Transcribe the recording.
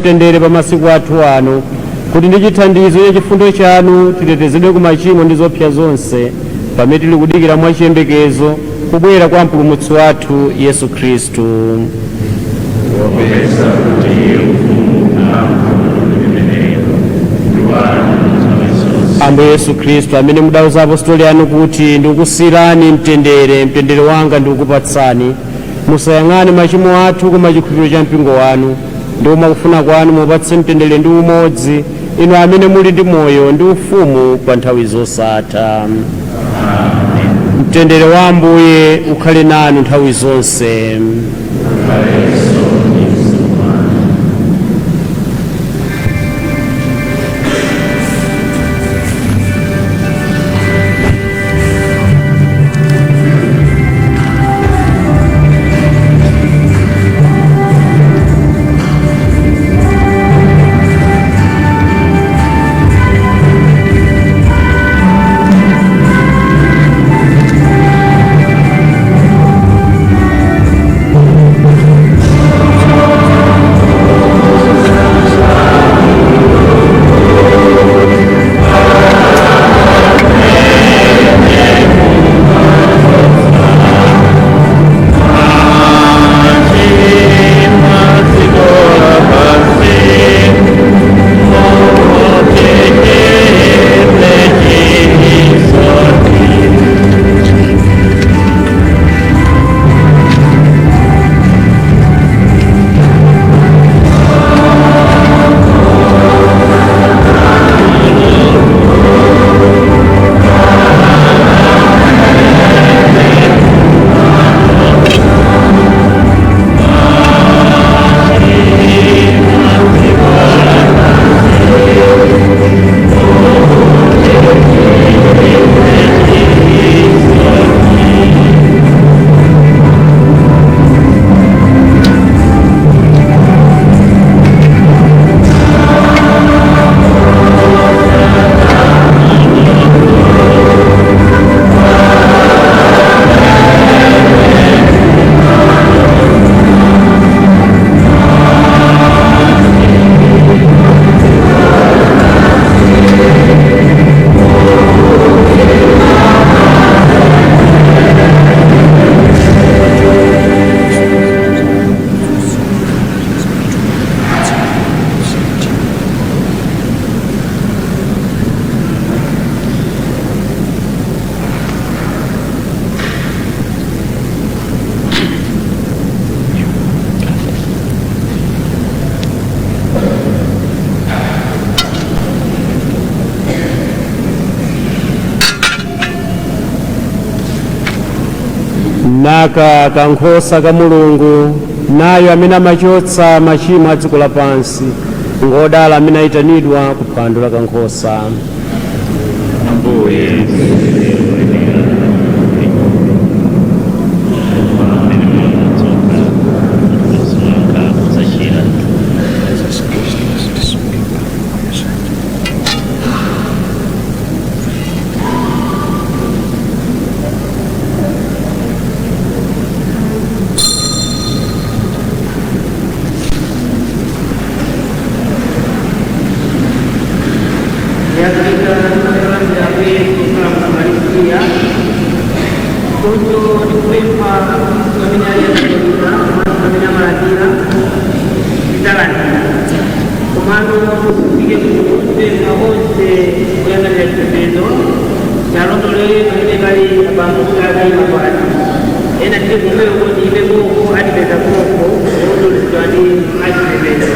Mtendere pa masiku athu ano, kuti ndi chithandizo cha chifundo chanu titetezedwe ku machimo ndi zopsa zonse, pamene tili kudikira mwachiyembekezo kubwera kwa Mpulumutsi wathu Yesu Khristu. Popeza kuti ufumu, mphamvu ndi ulemerero ndi wanu nthawi zonse. Ambuye Yesu Khristu, amene mudauza apostoli anu kuti, "Ndikusiyirani mtendere, mtendere wanga ndikukupatsani," musayang'ane machimo athu koma chikhulupiriro cha mpingo wanu, ndipo mwakufuna kwanu mupatse mtendere ndi umodzi, inu amene muli ndi moyo ndi ufumu pa nthawi zosatha. Mtendere wa Ambuye ukhale nanu nthawi zonse. Ukhalenso ndi mzimu wanu. Naka kankhosa ka Mulungu, nayo amene amachotsa machimo a dziko lapansi. Ngodala amene ayitanidwa ku phwando la kankhosa. Ambuye, sindine koma amene mwanatsoka mzimu wanga udzachira. Yafika nthawi kukhala mukaristiya. Choncho tikupempha amene ali Akatolika komanso amene amalandira, tidzalandira, komano tifike kupempha onse oyang'anira chipembedzo talondolere pamene pali abambo kuti akayima pati. Ena tili kumweko, tiyime koko, atipeza koko, kulondoledwa ndi achipembedzo.